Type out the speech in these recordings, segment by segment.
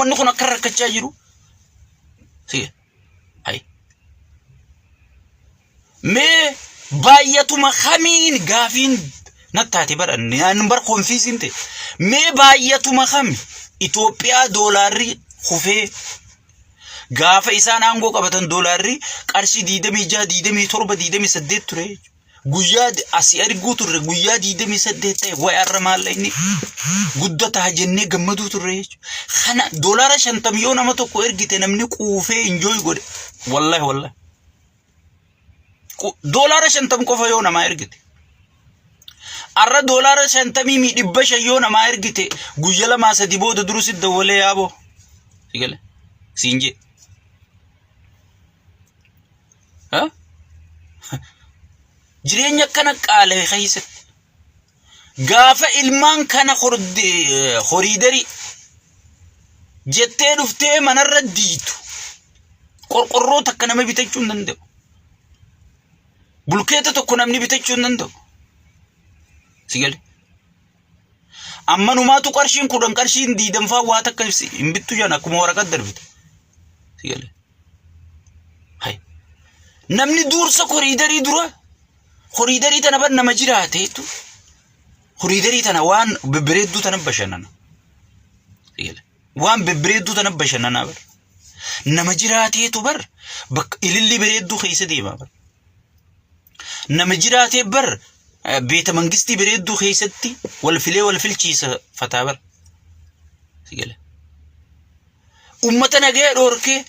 Uummanni kun akka rakkachaa jiru. Si hay. Mee baay'atuma kamiin gaafiin nattaate bara naan bar konfiisiin ta'e. Mee baay'atuma kami Itoophiyaa doolaarri kufee gaafa isaan aangoo qabatan doolaarri qarshii 26, 27, 28 ture jechuudha. Guyyaa asii arguu turre guyyaa 28 ta'e wayi har'a maallaqni guddataa jennee gammaduu turre jechuudha. Kana doolaara 50 yoo nama tokko ergite namni quufee injooy godhe. Wallahi wallahi. Doolaara 50 qofa yoo namaa ergite. Har'a doolaara 50 mi 500 yoo namaa ergite guyya lamaa sadi booda duru si dawwalee yaaboo. Si gale? Siin jee. Ha? Jireenya akkana qaala'e keessatti. Gaafa ilmaan kana horiidarii jettee dhuftee manarra diitu qorqorroo takka nama bitachuu hin danda'u. Bulkeeta tokko namni bitachuu hin danda'u. Si gale? Amma numaatu qarshiin 10 qarshiin diidamfaa waa takka hin bittu jedhan akkuma waraqaa darbite. Si gale? Hay. Namni duursa koriidarii dura koriidarii tana bar nama jiraateetu koriidarii tana waan bebbereedduu tana bashannana. Si gale? Waan bebbereedduu tana bashannanaa bar. Nama jiraateetu bar bakka ililli bareedduu keessa deema bar. Nama jiraatee bar beeta mangistii bareedduu keessatti wal filee wal filchiisa fataa bar. Si gale? Ummata nagaya dhoorkee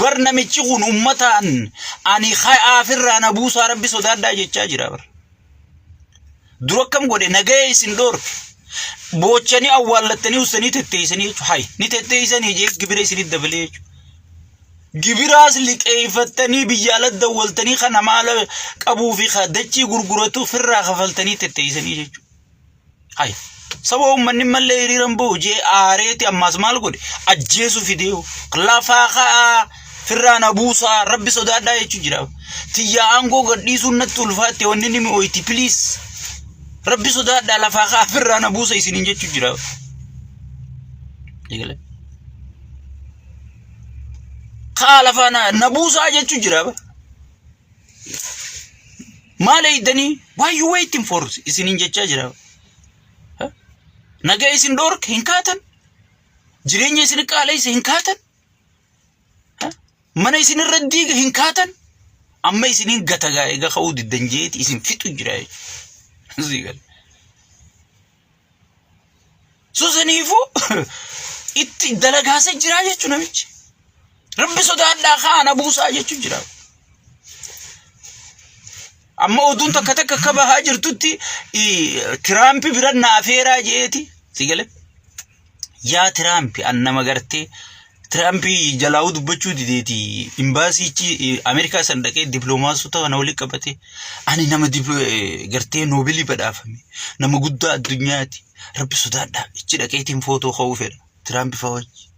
bar namichi kun ummataan ani ka'aafirraa na buusaa rabbi sodaadhaa jechaa jira bar. Dura akkam godhe nagaya isin dhoorke. Boochanii awwaallattanii ussanii tetteessanii jechuudha. Hay ni tetteessanii jee gibira isinit dabalee jechuudha. Gibiraas liqeeffattanii biyya ala dawwaltanii kana maala qabuu fi dachii gurguratu firraa kafaltanii tetteessanii jechuudha. Hay saba uummanni mallee hiriiran bahu jee aareeti ammaas maal godhe ajjeesu fidee lafaa ka'aa firraa na buusaa rabbi sodaadhaa jechuu jira. Tiyyaa aangoo gadhiisuun natti ulfaatte wanni ni mi'ooyti please. Rabbi sodaadhaa lafaa ka'aa firraa na buusa isiniin jechuu jira. Eegale. Ka'aa lafaa na buusaa jechuu jira. Maal eeydanii? Why you waiting for? Isiniin jechaa jira. Nagaa isin dhoorke hin kaatan. Jireenya isin qaala'ise hin kaatan. Mana isin irra diiga hin kaatan. Amma isiniin gata gaa egaa ka'uu diddan jeeti isin fixu jira jechuudha. So saniifuu itti dalagaasa jiraa jechuudha namichi. Rabbi sodaadhaa kaana buusaa jechuun jira. Amma oduun takka takka akka bahaa jirtutti Tiraampi bira na afeeraa jeeti. Si galee? Yaa Tiraampi an nama gartee Tiraampi jalaa'uu dubbachuu dideeti imbaasiichi Ameerikaa san dhaqee dippiloomaasota kana walitti qabate ani nama gartee noobilii badhaafame nama guddaa addunyaati rabbi sodaadhaa ichi dhaqeetiin footoo ka'uu fedha Tiraampi fa'aa wajji.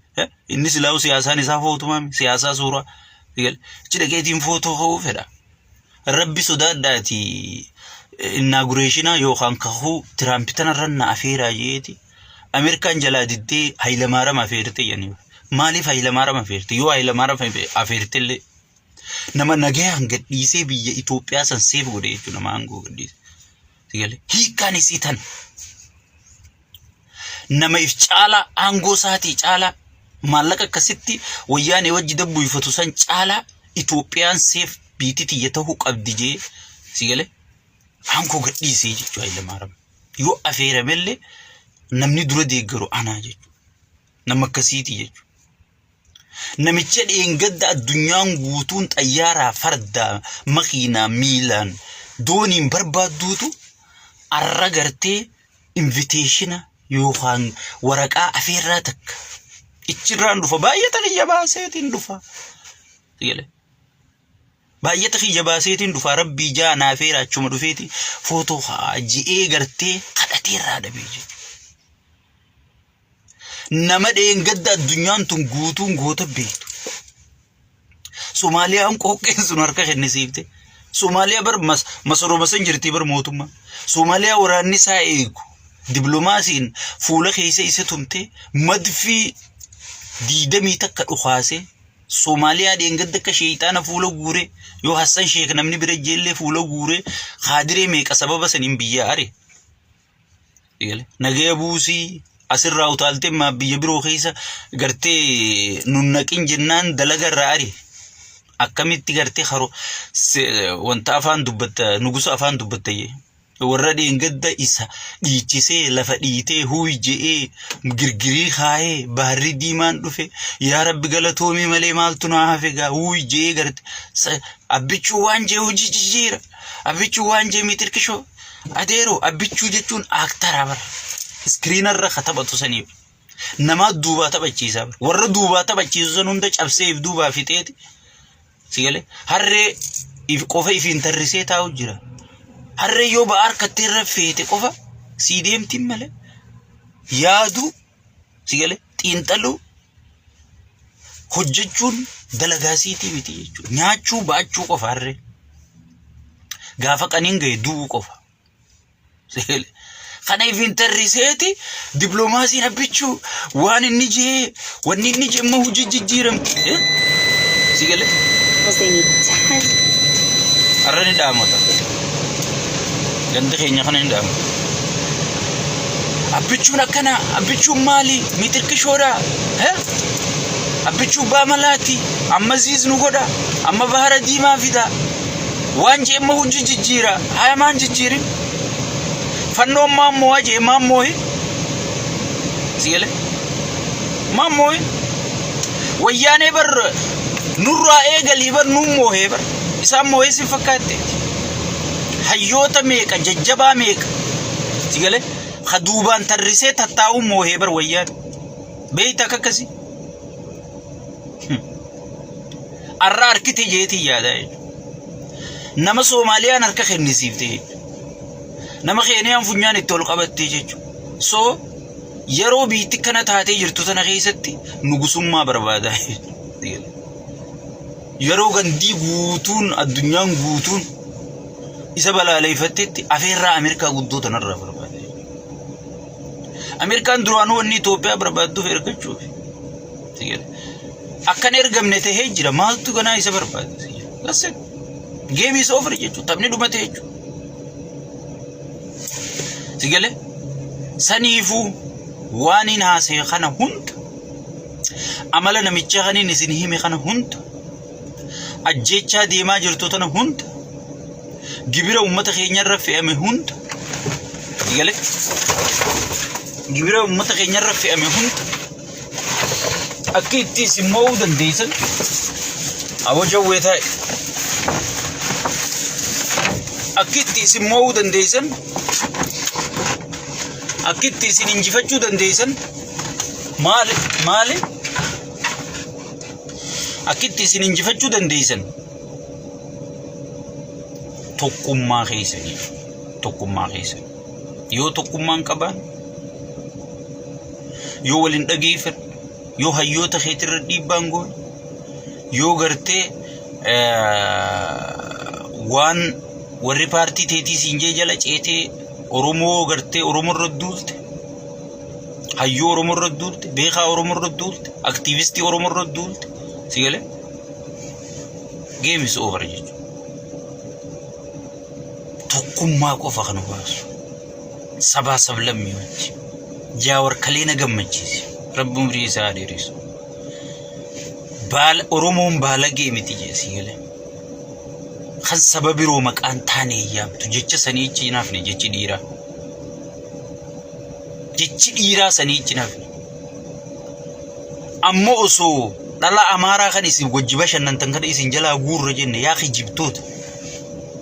Inni silaa'u siyaasaan isaa footumaami siyaasaa suuraa ichi dhaqeetiin footoo ka'uu fedha. Rabbi sodaadhaati inaagureeshinaa yookaan kakuu Tiraampi tanarra na afeeraa jeeti. Ameerikaan jalaa diddee Hayilamaaraam afeerte jedhanii. Maaliif Hayilamaaraam afeerte? Yoo Hayilamaaraam afeerte illee nama nagayaan gadhiisee biyya Itoophiyaa san seef godhe jechuudha nama aangoo gadhiise. Sigalee hiikkaan isii tana. Nama if caalaa aangoo isaatii caalaa maallaqa akkasitti wayyaanee wajji dabbuifatu san caalaa Itoophiyaan seef biitii tiyya ta'uu qabdi jee sigalee aangoo gadhiisee jechuudha Hayilamaaraam. Yoo afeeramellee namni dura deeggaru anaa jechuudha. Nama akkasiiti jechuudha. Namicha dheengadda addunyaan guutuun xayyaaraa, fardaa, makiinaa, miilaan, dooniin barbaadduutu arra gartee inviteeshina yookaan waraqaa afeerraa takka ichirraan dhufa baay'ata kiyya baaseetiin dhufa. Baay'ata kiyya baaseetiin dhufa rabbii jaa naa afeera achuma dhufeeti footoo haa ji'ee gartee kadhatee irraa dhabee jechuudha. Nama dheengadda addunyaan tun guutuun goota beektu. Somaaliyaan qooqqeen sun harka kennisiifte. Somaaliyaa bar masaroo masan jirti bar mootummaa. Somaaliyaa waraanni isaa eegu. Dippiloomaasiin fuula keessa isa tumte madfii 21 dhukaasee Soomaaliyaa dheengadda akka sheeyxaana fuula guuree yoo Hassan Sheek namni bira jeellee fuula guuree kaadiree meeqa sababa saniin biyya are. Nagaya buusii asirraa utaaltee maa biyya biroo keessa gartee nun naqin jennaan dalaga irraa ari. Akkamitti gartee haro wanta afaan dubbatta nugusa afaan dubbatta jee. Warra dheengadda isa dhiichisee lafa dhiitee huuy je'ee girgirii kaayee baharri diimaan dhufe yaa rabbi galatoomii malee maaltu naa hafe gaa huuy je'ee garte abbichuu waan jee hojii jijjiira abbichuu waan jee mitirkishoo adeeroo abbichuu jechuun aaktara bara iskiriinarra ka taphatu saniif namaa duubaa taphachiisaa bara warra duubaa taphachiisu san hunda cabsee if duubaa fixeeti Si galee harree if qofa ifiin tarrisee taa'u jira. Harree yoo ba'aa harkattee irra feete qofa sii deemtiin malee yaaduu si galee xiinxaluu hojjechuun dalagaa siitii miti jechuudha. Nyaachuu ba'achuu qofa harree. Gaafa qaniin gahe du'uu qofa. Kana ifiin tarriseeti dippiloomaasiin abbichuu waan inni jee wanni inni jee immoo hojii jijjiiramti. Si galee? They need 10 Har'a ni dhaamota. Gandi keenya kana ni dhaamota. Abbichuun akkana abbichuun maali? Mitirkishoodha. Abbichuu baamalaati. Amma ziiz nu godha. Amma bahara diimaa fida. Waan jee immoo hojii jijjiira. Haya maan jijjiirin? Fannoon maan moo'a jee maan moo'e? Si galee? Maan moo'e? Wayyaanee bar nurraa eegalii bar nuun moo'ee bar. Isaan moo'ee si fakkaatte. Hayyoota meeqa jajjabaa meeqa? Si galee? Ka duubaan tarrisee tattaa'uu moo'ee bar wayyaan. Beeyta akka akkasii. Arra harkite jeetii yaadaa jechuudha. Nama Soomaaliyaan harka kennisiifte jechuudha. Nama Keeniyaan funyaan itti ol qabatte jechuudha. So yeroo biitti kana taatee jirtu tana keessatti nugusummaa barbaada. Yeroo gandii guutuun addunyaan guutuun isa balaaleeffattetti afeerraa Ameerikaa guddoo tanarraa barbaada. Ameerikaan duraanuu wanni Itoophiyaa barbaadduuf ergachuuf. Akkan ergamne tahee jira maaltu ganaa isa barbaada. That's it. Game is over jechuudha. Taphni dhumate jechuudha. Si galee? Saniifuu waan hin haasa'e kana hunda amala namichaa kaniin isin hime kana hunda ajjeechaa deemaa jirtu tana hunda gibira uummata keenyarra fe'ame hunda si galee? Gibira uummata keenyarra fe'ame hunda Akka itti isin mo'uu dandeessan aboo jawwee taa'e. Akka itti isin mo'uu dandeessan akka itti isin injifachuu dandeessan maali maali akka itti isin injifachuu dandeessan tokkummaa keessanii tokkummaa keessan yoo tokkummaan qabaan yoo waliin dhageeffadhu yoo hayyoota keetirra dhiibbaan goone yoo gartee waan warri paartii teetii siin jee jala ceetee Oromoo gartee Oromoo irra duulte hayyuu Oromoo irra duulte beekaa Oromoo irra duulte aktiivistii Oromoo irra duulte si galee game is over jechuudha. Tokkummaa qofa kan baasu. Sabaa sablammii wajji. Jaawar kalee na gammachiise. Rabbi umrii isaa haa dheeressu. Baala Oromoon baalagee miti jee sii galee. Kan saba biroo maqaan taane hin yaamtu jecha sanii ichi hin hafne jechi dhiiraa. Jechi dhiiraa sanii ichi hin hafne. Ammoo osoo dhala Amaaraa kan isin wajji bashannantan kana isin jalaa guurra jenne yaa kijibtoota.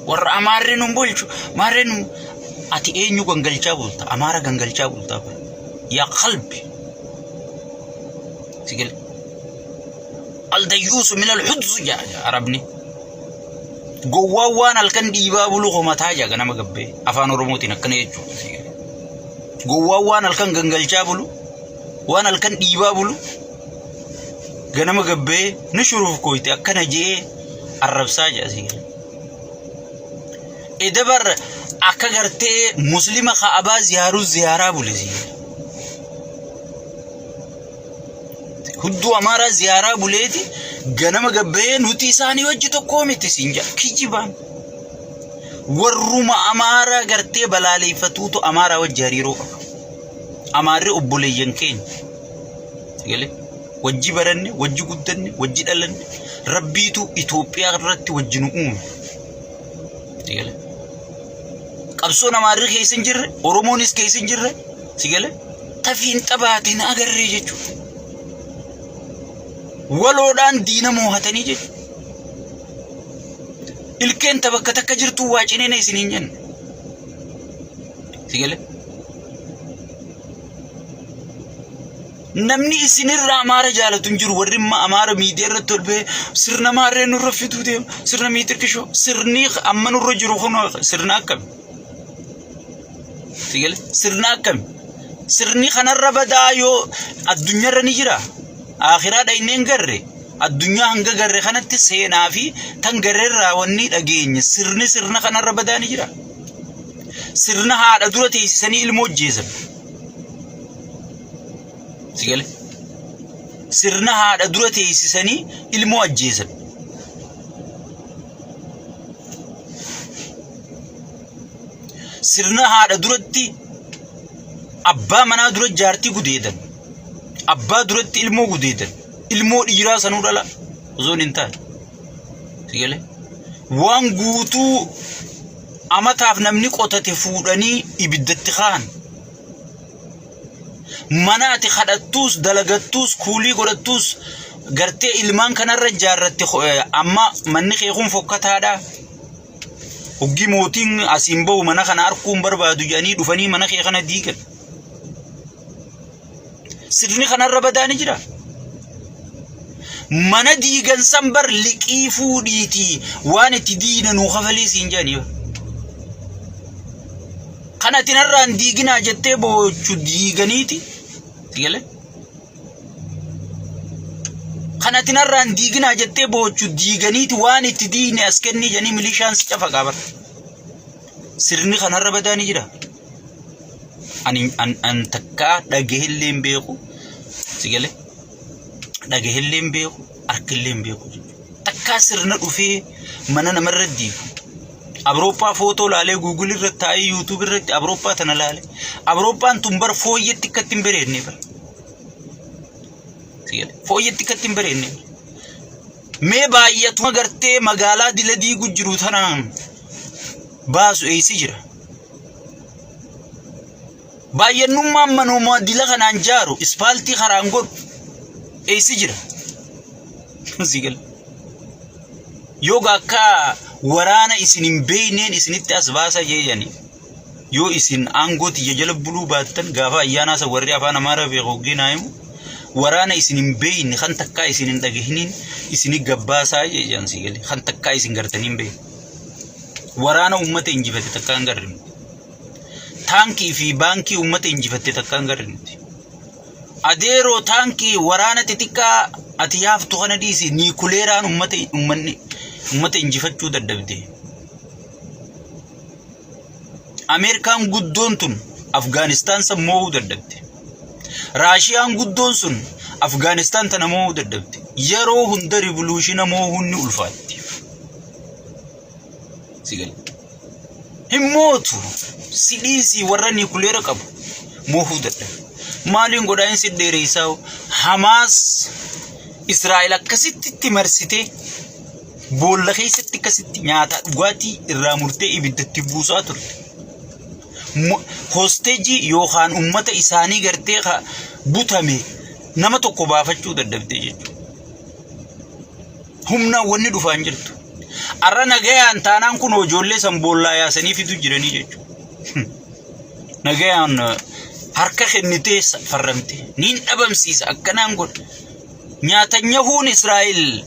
Warra Amaarri nun bulchu maarree nun ati eenyu gangalchaa bulta Amaara gangalchaa bultaa bara. Yaa qalbi. Sigale. Aldayyuusu min alhudzu jaa Arabni. Gowwaan waan halkan dhiibaa bulu komataa jaa ganama gabbee afaan Oromootiin akkana jechuudha. Sigale. Gowwaan waan halkan gangalchaa bulu waan halkan dhiibaa bulu ganama gabbee ni shuruuf kooyte akkana je'ee arrabsaa jedha si galee. Eda bar akka gartee muslima ka'abaa ziyaaruu ziyaaraa bule si galee. Hudduu Amaaraa ziyaaraa buleeti ganama gabbahee nuti isaanii wajji tokkoo miti siin jedha. Kijibaan. Warruma Amaaraa gartee balaaleeffatuutu Amaaraa wajji hariiroo qaba. Amaarri obboleeyyan keenya. Galee wajji baranne, wajji guddanne, wajji dhalanne. Rabbiitu Itoophiyaa irratti wajji nu uume. Galee qabsoon Amaarri keessa hin jirre, Oromoonis keessa hin jirre, si galee tafiin xabaatiin agarree jechuudha. Waloodhaan diina moohatanii jechuudha. Ilkeen ta bakka takka jirtu waa cineena isin hin jenne. Si galee? Namni isinirraa Amaara jaalatu hin jiru. Warri immoo Amaara miidiyaa irratti ol bahee sirna maarree nurra fiduu deema. Sirna miitirkishoo. Sirni amma nurra jiru kun sirna akkami? Si galee? Sirna akkami? Sirni kanarra badaa yoo addunyaarra ni jira. Akhiraa dhaynee hin garre. Addunyaa hanga garre kanatti seenaa fi tan garreerraa wanni dhageenye sirni sirna kanarra badaa ni jira. Sirna haadha dura teessisanii ilmoo ajjeesan. Si gale? Sirna haadha dura teessisanii ilmoo ajjeesan. Sirna haadha duratti abbaa manaa dura jaartii gudeedan. Abbaa duratti ilmoo gudeedan. Ilmoo dhiiraa sanuu dhala osoo hin taane. Si galee? Waan guutuu amataaf namni qotate fuudhanii ibiddatti kaahan. Mana ati kadhattuus dalagattuus kuulii godhattuus gartee ilmaan kanarra ijaarratte amma manni kee kun fokkataadha. Hoggi mootiin asiin bahu mana kana arguu hin barbaadu jedhanii dhufanii mana kee kana diigan. Sirni kanarra badaa ni jira. Mana diigan san bar liqii fuudhiitii waan itti diina nuu kafalii siin jedhanii bar. Kan ati narraan diiginaa jettee boochu diiganiiti. Si galee? Kan ati narraan diiginaa jettee boochu diiganiiti waan itti diigne as kennii jedhanii milishaan si cafaqaa bar. Sirni kanarra badaa ni jira. Ani an an takkaa dhagahellee hin beeku. Si galee? Dhagahellee hin beeku, arkellee hin beeku jechuudha. Takkaa sirna dhufee mana namarra diigu. Awurooppaa footoo laalee Google irra taa'ee YouTube irratti Awurooppaa tana laale. Awurooppaan tun bar fooyyetti akkatti hin bareedne bar. Si galee? Fooyyetti akkatti hin bareedne. Mee baay'atuma gartee magaalaa dila diigu jiru tanaan baasu eessi jira. Baay'annummaan manuma dila kanaan jaaru ispaaltii karaan godhu eessi jira. Si gala. Yoo akka waraana isin hin beekneen isinitti as baasa jeeyani. Yoo isin aangoo tiyya jala buluu baattan gaafa ayyaanaa san warri afaan Amaaraa beeku hoggii naa himu waraana isin hin beekne kan takkaa isin hin dhagahiniin isini gabbaasaa jeeyyan si gale kan takkaa isin gartanii hin beekne. Waraana uummata injifate takkaa hin garre nuti. Taankii fi baankii uummata injifatte takkaa hin garre nuti. Adeeroo taankii waraana xixiqqaa ati yaaftu kana dhiisi niikuleeraan uummata uummanni uummata injifachuu dadhabde. Ameerikaan guddoon tun Afgaanistaan san moo'uu dadhabde. Raashiyaan guddoon sun Afgaanistaan tana moo'uu dadhabde. Yeroo hunda rivoluushina moo'uun ni ulfaatti. Si gale. Hin mootu. Si dhiisii warra niikuleera qabu moohuu dadhabe. Maaliin godhaa hin si dheereessaa Hamaas Israa'el akkasitti itti marsitee boolla keessatti akkasitti nyaataa dhugaatii irraa murtee ibiddatti buusaa turte. Hosteejii yookaan uummata isaanii gartee butame nama tokko baafachuu dadhabde jechuudha. Humnaan wanni dhufaa hin jirtu. Arra nagayaan taanaan kun ijoollee san boollaa yaasanii fidu jiranii jechuudha. Nagayaan harka kennitee farramte. Niin dhabamsiisa akkanaan godha. Nyaatanyahuun Israa'el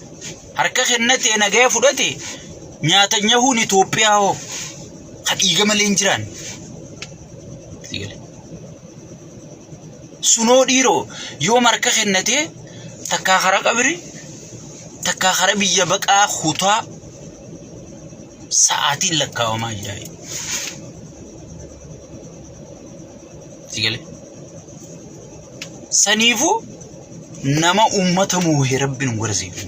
harka kennatee nagaya fudhate nyaatanyahuun Itoophiyaa hoo ka dhiiga malee hin jiraan. Sunoo dhiiroo yoom harka kennatee takkaa kara qabri takkaa kara biyya baqaa kutaa sa'aatiin lakkaawamaa jira. Si galee? Saniifuu Nama uummata moohe rabbi nu garsiisu.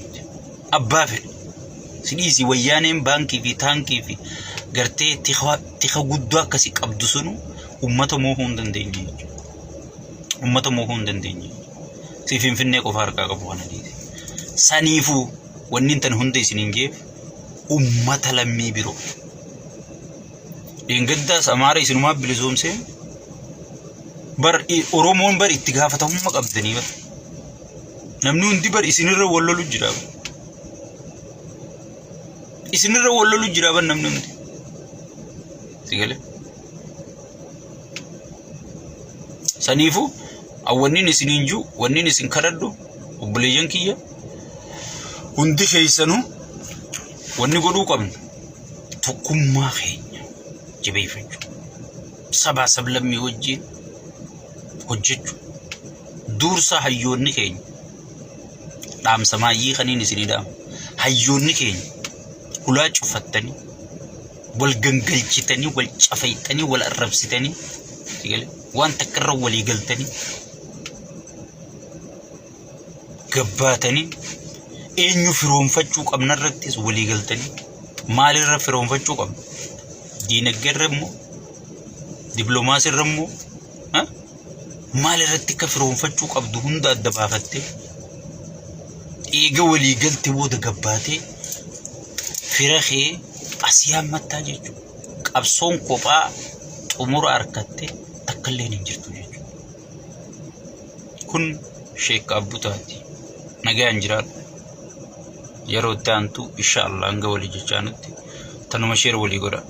Abbaa fedhe. Si dhiisi wayyaaneen baankii fi taankii fi gartee tika guddaa akkasii qabdu sunu uummata moohuu hin dandeenye jechuudha. Uummata moohuu hin dandeenye. Si Finfinnee qofa harkaa qabu kana dhiisi. Saniifuu wanni tan hunda isiniin jeef uummata lammii biroo. Dheengaddaas Amaara isinumaa bilisoomsee bar Oromoon bar itti gaafatamummaa qabdanii bar. Namni hundi bar isinirra wal lolu jira. bar. Isinirra wal lolu jira bar namni hundi. Si galee? Saniifuu wanniin isiniin jiru wanniin isin kadhadhu obboleeyyan kiyya hundi keessanuu wanni godhuu qabnu tokkummaa keenya jabeeffachuu sabaa sablammii wajjin hojjechuu dursa hayyoonni keenya dhaamsa maayyii kaniin isinii dhaamu hayyoonni keenya hulaa cufattanii wal gangalchitanii wal cafayxanii wal arrabsitanii waan takka irra walii galtanii gabbaatanii eenyu firoomfachuu qabna irrattis walii galtanii maalirra firoomfachuu qabna diinagdee irra immoo dippiloomaasii irra immoo maal irratti akka firoomfachuu qabdu hunda adda baafattee eega walii galte booda gabbaatee fira kee as yaammattaa jechuudha. Qabsoon kophaa xumura arkatte takka illee hin jirtu jechuudha. Kun Sheek Abbutaati. Nagaan jiraadhu. Yeroo itti aantu insha Allah hanga walii jechaanutti tanuma sheer walii godha.